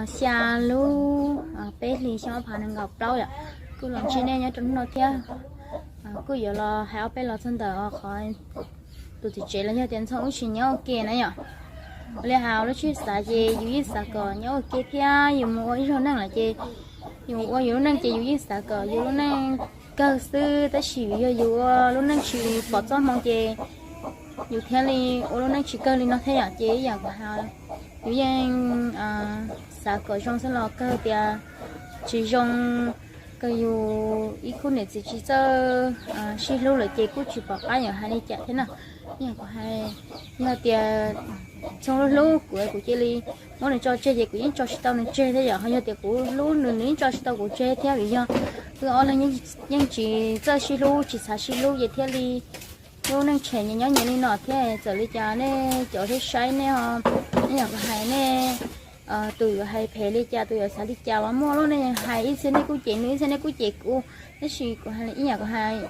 Xya lub peb hlis xyoo ob phav nees nkaum plaub yom, kuj los ntsib nej nyob rau hnub no thiab. Kuj yuav los hais ob peb los txog ntawm qhov tus txiv tsev los yog tias Ntxhoo wb tsis nyob ua ke na yom. Ua li hais lub sij hawm xav ces yus yeej xav kom nyob ua ke thiab, yus mus ua ib zaug neej lawm ces yus ua yus lub neej ces yus yeej xav kom yus lub neej kawg xwb, tab sis yog yus ua lub neej tsis pom txoj hmoo ces yus thiaj li ua lub neej tsis kawg li no thiab yom. Ces ib yam kuv hais, yus yeej xav kom zoo xwb los kawg tias tsis zoo, kawg yus ib khub niam txiv tsis txawj sib hlub lawm ces kuj tsis pom qab yuav hais li cas thiab na. Ib yam kuv hais, yog tias Ntxhoo hlub kuv, kuv cia li muab nws tso tseg ces kuv yeej tso tsis tau nws tseg thiab yom. Ho yog tias kuv hlub nws, nws yeej tso tsis tau kuv tseg thiab, vim yog wb ob leeg yeej tsis txawj sib hlub, tsis xav sib hlub ces thiaj li lub neej tshem nyias nyob nyias li no thiab. Txawm li cas nej cov saib saib nej ho, ib yam kuv hais nej, tus yuav hais phem li cas, tus yuav xav li cas los muaj lub, nej hais ib txhia nej kuj cem nws, ib txhia nej kuj cem kuv. Tab sis kuv hais ib yam kuv hais,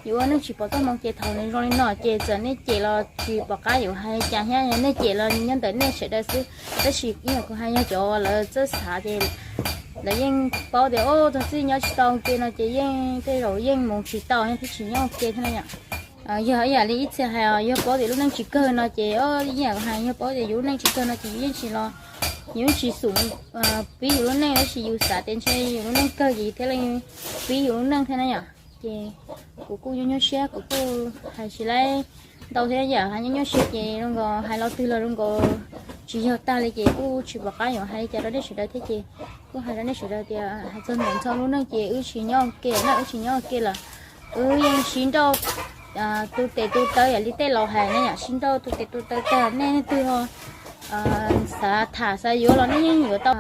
yus ua neej tsis pom txoj hmoo ces thaum nws zoo li no ces txawm nej cem los tsis pom qab yuav hais li cas thiab, yog nej cem los nyob ntawm nej sawv daws xwb. Tab sis ib yam kuv hais, yog cov lawv txawj xav ces lawv yeej paub tias o, txog txij nyob tsis tau ua ke no ces yeej tej zaum yeej mus tsis tau thiab, tsis nyob ua ke thiab na yom. Yog ib yam li ib txhia hais, yog paub tias lub neej tsis kawg no ces, ib yam kuv hais, yog paub tias yus lub neej tsis kawg no ces yus yeej tsis los, yus yeej tsis xum pib yus lub neej, tab sis yus xav tias ntshe yus lub neej kawg ces yus thiaj li pib yus lub neej thiab na yom. Ces kuv kuj nyuaj nyuaj siab, kuv kuj hais tsis laib ntau thiab yam, hais nyuaj nyuaj siab ces zoo nkaus hais lo twg los zoo nkaus tsis yog tag li ces kuj tsis pom qab yuav hais li cas rau nej sawv daws thiab ces kuj hais rau nej sawv daws tias hais txog ntawm Ntxhoo lub neej ces wb tsis nyob ua ke na, wb tsis nyob ua ke lawm. Wb yeej sib nrauj tu tes tu taw yam li tej laus hais na yom, sib nrauj tu tes tu taw tag, nej leej twg ho xav tham xav yuav los nej yeej yuav tau.